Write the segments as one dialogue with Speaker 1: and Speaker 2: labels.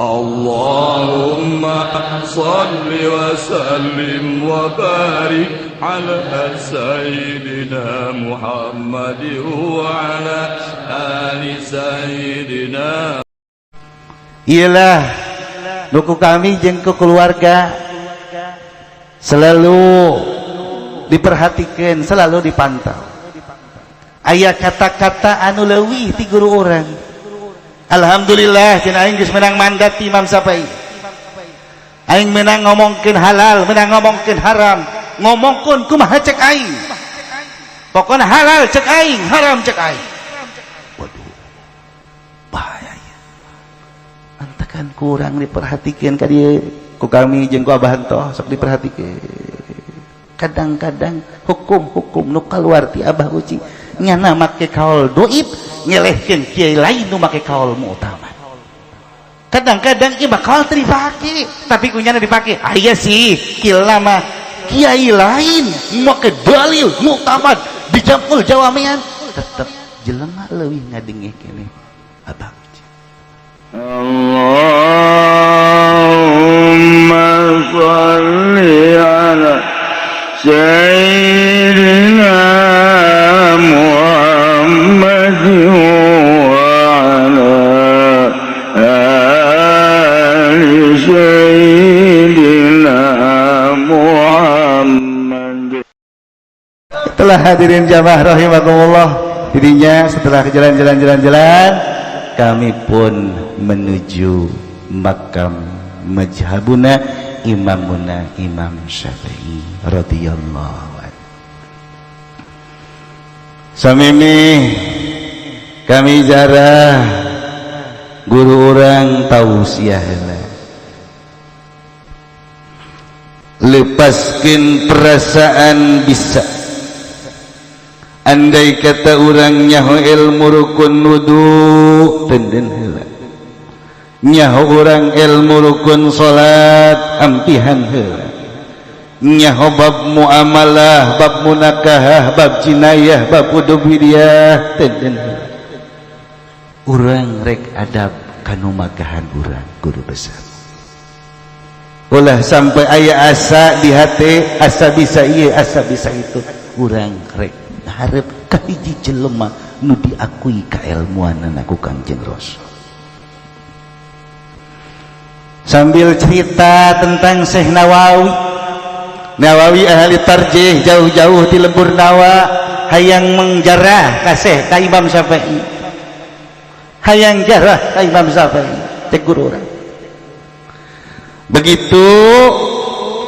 Speaker 1: Allahumma salli wa sallim wa barik ala sayyidina Muhammad wa ala ali sayyidina.
Speaker 2: Iyalah nuku kami jeung ke keluarga selalu diperhatikan, selalu dipantau. Aya kata-kata anu leuwih ti guru urang. Alhamdulillah cenah, aing geus menang mandat ti Imam Syafi'i. Aing menang ngomongkeun halal, menang ngomongkeun haram, ngomongkeun kumaha cek aing. Pokoknya halal cek aing, haram cek aing. Waduh, bahaya ya. Antakan kurang diperhatikan ka dieu ku kami jeung ku Abah toh sok diperhatikan. Kadang-kadang hukum-hukum nu kaluar ti Abah Uci nyana make kaul doib, ngelehkeun kiai lain nu make kaul mu'tamad. Kadang-kadang ieu bakal teu dipake, tapi ku nyana dipake. Aya sih kila mah kiai lain make dalil mu'tamad dijamul jawamian, tetep jelema leuwih ngadenge keneh Abah Uci.
Speaker 1: Allahumma salli ala sayyidina Muhammad wa ala ali sayyidina Muhammad.
Speaker 2: Itulah hadirin jamaah rahimakumullah. Dirinya setelah jalan-jalan-jalan-jalan, kami pun menuju makam majhabuna, imamuna Imam Syafi'i radhiyallahu anhu. Samimi kami jarah, guru urang tausiah heula. Lepaskan perasaan bisa. Andai kata urang nyaho ilmu rukun wudu, tenden heula. Nyaho urang ilmu rukun salat, ampihan heula. Nyaho bab muamalah, bab munakahah, bab jinayah, bab udubiyah, tenden heula. Urang rek adab kanu magahan urang, guru besar. Ulah sampai aya asa di hati, asa bisa ieu, asa bisa itu. Urang rek harap ka hiji jelema nu diakui kailmuanana ku Kangjeng Rasul. Sambil cerita tentang Syekh Nawawi. Nawawi ahli tarjih, jauh-jauh di lembur Nawa hayang mengjarah ka Syekh, ka Imam Syafi'i. Hayang jarah ka Imam Syafi'i, cek guru urang. Begitu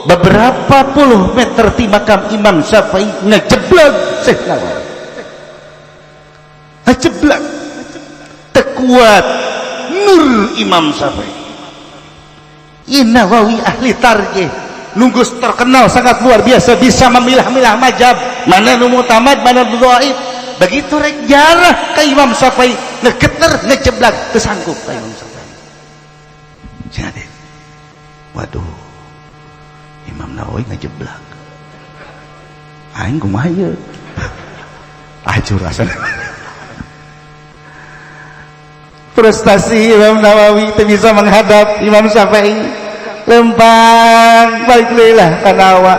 Speaker 2: beberapa puluh meter di makam Imam Syafi'i, ngejeblak Syekh Nawawi. Ngejeblak, tekuat nur Imam Syafi'i. Nawawi ahli tarjih, nunggus terkenal sangat luar biasa bisa memilah-milah majab, mana nu mutamad, mana nu dhaif. Begitu rek jarah ke Imam Syafi'i, ngegeter, ngejeblak, kesanggup ke Imam Syafi'i. Jadi, waduh, Imam Nawawi ngejeblak, aing kumaha ieu? Acur rasana. Frustasi Imam Nawawi itu bisa menghadap Imam Syafi'i. Lempang balik lah kanawa.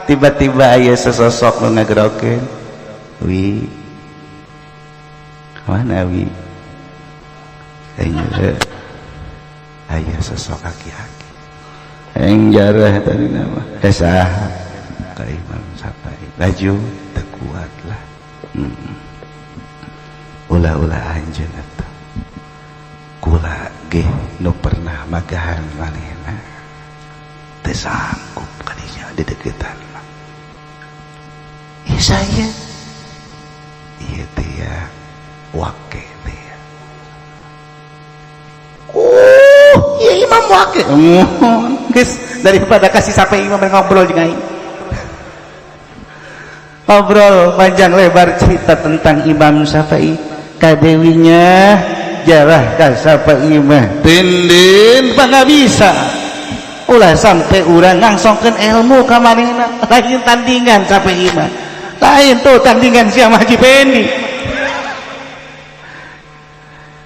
Speaker 2: Tiba-tiba aya sesosok nu ngagerokeun, "Wi, mana wi?" Aya sosok aki-aki yang jarah tadi nama saha ka Imam Syafi'i. Laju tekuat lah. Ulah-ulah anjeun atuh, kula ge nu pernah magahan manehna teu sanggup kadinya dideketan mah. Ih, saya ieu teh ya wake teh ya. Oh iya, Imam wake. Geus, daripada kasih sampai imam ngobrol jeung aing, ngobrol panjang lebar cerita tentang Imam Syafi'i. Kadewinya jarah ka Syafi'i mah tindin bisa. Ulah sampai urang ngangsongkeun ilmu ka manehna. Lain tandingan Syafi'i mah, lain tuh tandingan si Haji Pendi.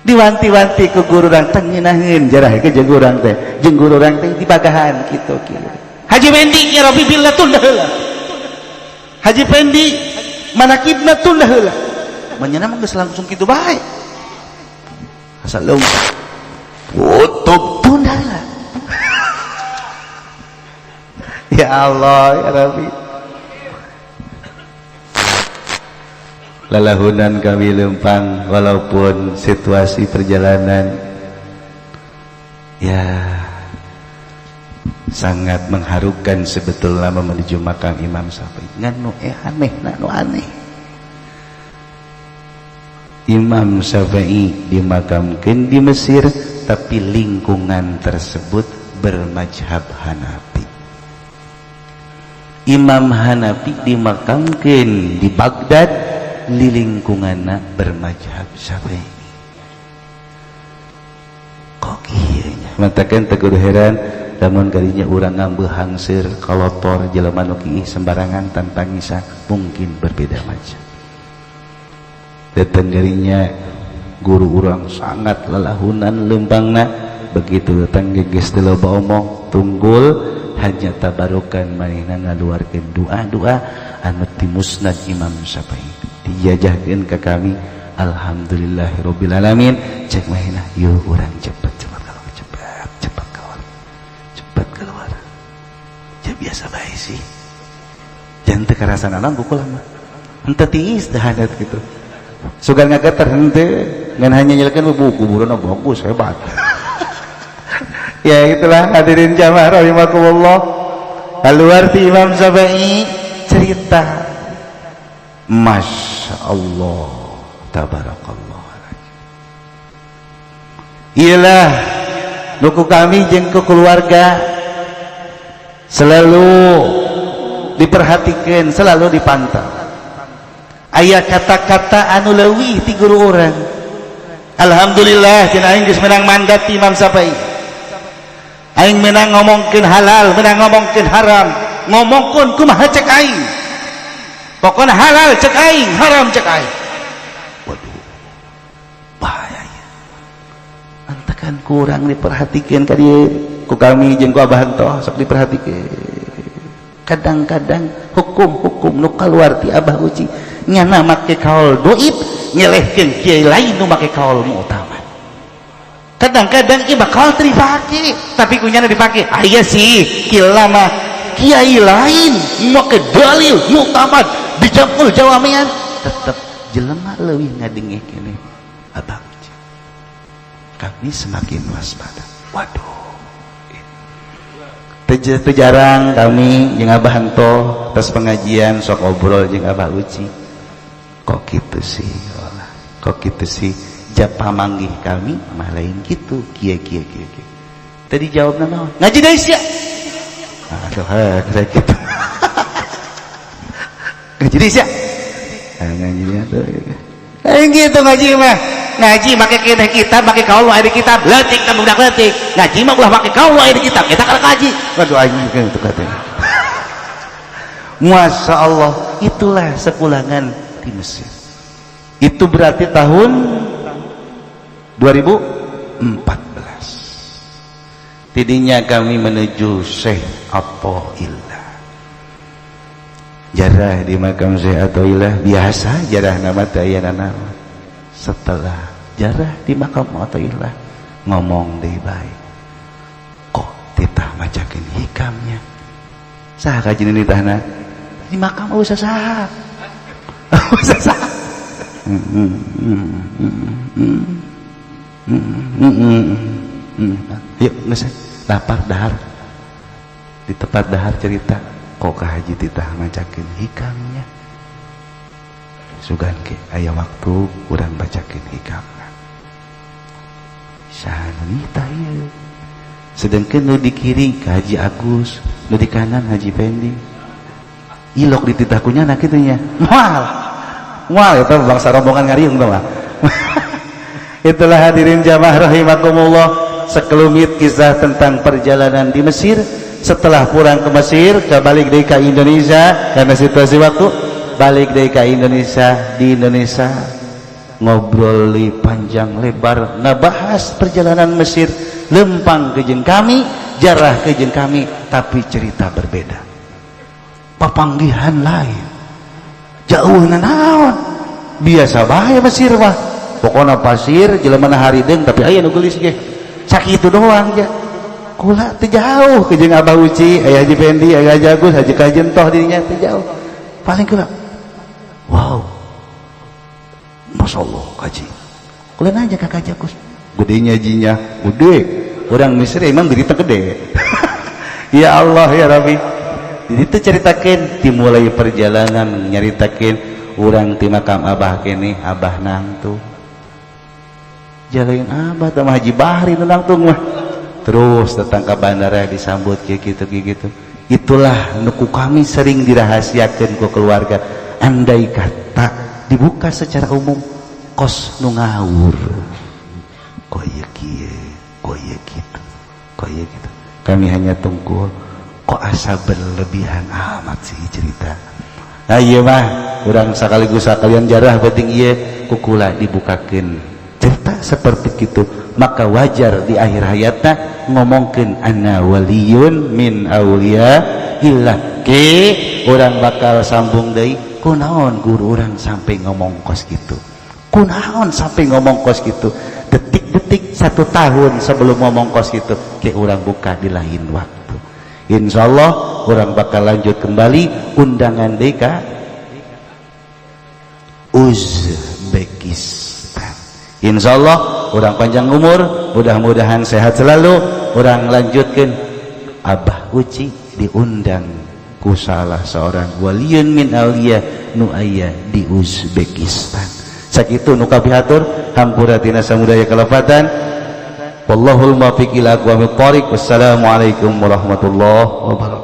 Speaker 2: Diwanti-wanti ku guru urang teh ngeunaheun jarah ke jeung urang teh, jeung guru urang teh dibagahan kitu kieu. Haji Pendi ya Rabbi billah tunda heula. Haji Pendi manakibna tunda heula. Manyana mah geus langsung kitu bae. Asal leumpang. Tutup tunda heula. Ya Allah ya Rabbi. Lalahunan kami lempang walaupun situasi perjalanan ya sangat mengharukan sebetulnya menuju makam Imam Syafi'i. Ngan nu aneh, nu aneh. Imam Syafi'i dimakamkan di Mesir, tapi lingkungan tersebut bermazhab Hanafi. Imam Hanafi dimakamkan di Baghdad, di lingkunganna bermazhab Syafi'i. Kok kieu nya? Matakan tegur heran lamun kadinya urang ngambil hangseur kalotor jelema nu kieu sembarangan tanpa ngisa mungkin berbeda macam. Datang darinya guru urang sangat lalahunan lempangna, begitu datang geus teu loba omong tunggul hanya tabarukan manehna ngaluarkeun doa-doa anu ti musnad Imam Syafi'i dijajahkeun ka kami. Alhamdulillahirabbil alamin. Cek manehna yeuh urang cepet cepat keluar, cepat cepat keluar, cepat keluar. Ya biasa bae sih, jangan teu karasana buku lama henteu tiis teh hanet kitu sugan ngageter henteu ngan hanya nyelkeun buku kuburan bagus hebat. Ya itulah hadirin jamaah rahimakumullah. Keluar ti Imam Syafi'i cerita, Masya Allah tabarakallah. Iyalah nuku kami jeung ke keluarga selalu diperhatikan, selalu dipantau. Aya kata-kata anu leuwih ti guru urang. Alhamdulillah cenah aing geus menang mandat ti Imam Syafi'i. Aing menang ngomongkeun halal, menang ngomongkeun haram, ngomongkeun kumaha cek aing. Pokoknya halal cek aing, haram cek aing. Waduh, bahaya ya. Antakan kurang diperhatikan ka dieu ku kami jeung ku Abah Anto sok diperhatikan. Kadang-kadang hukum-hukum nu kaluar ti Abah Uci nyana make kaul doib nyelehkeun kiai lain nu make kaul mu'tamad. Kadang-kadang ieu bakal teu dipake, tapi kunyana dipake. Ah iya sih, kilama kiai lain make dalil mu'tamad dijamul jawamian tetep jelema leuwih ngadenge keneh Abah Uci. Kami semakin waspada. Waduh, teu jarang kami jeung Abah Anto tos pengajian sok obrol jeung Abah Uci. Kok kitu sih? Olah, kok kitu sih? Japa manggih kami mah lain kitu, kieu kieu kieu kieu. Tadi jawabna naon? Ngaji deui sia. Aduh, saya gitu. Ngaji deui sia. Ngaji deui. Lain gitu ngaji mah. Ngaji make keneh kitab, make kaul aya di kitab. Leutik teh budak leutik. Ngaji mah ulah make kaul aya di kitab. Eta kana ngaji. Waduh aing kan itu katanya. Masya Allah, itulah sepulangan di Mesir. Itu berarti tahun 2014. Tidinya kami menuju Syekh Athaillah. Jarah di makam Syekh Athaillah biasa jarah nama teh aya nama. Setelah jarah di makam Athaillah ngomong deui bae. Kok titah macakeun hikamnya? Saha kajian nitahna? Di makam eueuh saha. Eueuh saha. Yuk geus lapar dahar. Di tempat dahar cerita kok ka haji titah macakeun hikamnya. Sugan ke aya waktu urang bacakeun hikamna. Saha nu nitah ieu? Sedangkan nu di kiri ka Haji Agus, nu di kanan Haji Pendi. Ilok dititah ku nyana kitu nya. Moal. Moal eta bangsa rombongan ngariung tah mah. Itulah hadirin jamaah rahimakumullah, sekelumit kisah tentang perjalanan di Mesir. Setelah pulang ke Mesir, ke balik deui ka Indonesia karena situasi waktu, balik deui ka Indonesia, di Indonesia Ngobrol di panjang lebar, ngabahas perjalanan Mesir, lempang ke jeung kami, jarah ke jeung kami, tapi cerita berbeda, papanggihan lain, jauh naon, biasa bahaya Mesir mah, pokoknya pasir, jelema harideung, tapi aya nu geulis ge, sakitu doang ya. Kula teu jauh ke jeung Abah Uci, aya Haji Fendi, aya Haji Agus, Haji Kajen, toh dirinya teu jauh. Paling kula, wow, Masya Allah, kaji. Kula nanya ke Haji Agus, gedenya jinya, gede. Orang Mesir emang berita gede. Ya Allah ya Rabbi. Jadi itu ceritakan dimulai perjalanan, nyaritakan orang di makam Abah kene, Abah nangtung. Jalain Abah sama Haji Bahri nangtung mah. Terus datang ke bandara, disambut kayak gitu kayak gitu. Itulah nu ku kami sering dirahasiakan ke keluarga. Andai kata dibuka secara umum, kos nu ngawur, kok iya kieu, kok iya gitu, kok iya gitu. Kami hanya tunggu, kok asa berlebihan amat sih cerita. Nah, iya mah urang sekaligus sekalian jarah penting iya ku kula dibukakan cerita seperti itu, maka wajar di akhir hayatna ngomongkeun ana waliyun min auliya illah. Ke urang bakal sambung deui, kunaon guru urang sampai ngomong kos gitu, kunaon sampai ngomong kos gitu, detik-detik satu tahun sebelum ngomong kos gitu, ke urang buka di lain waktu. Insya Allah urang bakal lanjut kembali undangan deui ka Uzbekistan. Insya Allah urang panjang umur, mudah-mudahan sehat selalu, urang lanjutkan. Abah Uci diundang ku salah seorang waliyun min auliya nu aya di Uzbekistan. Sakitu nu kapihatur, hampura tina samudaya kalepatan. Wallahul muwaffiq ila aqwamit thoriq. Wassalamualaikum warahmatullahi wabarakatuh.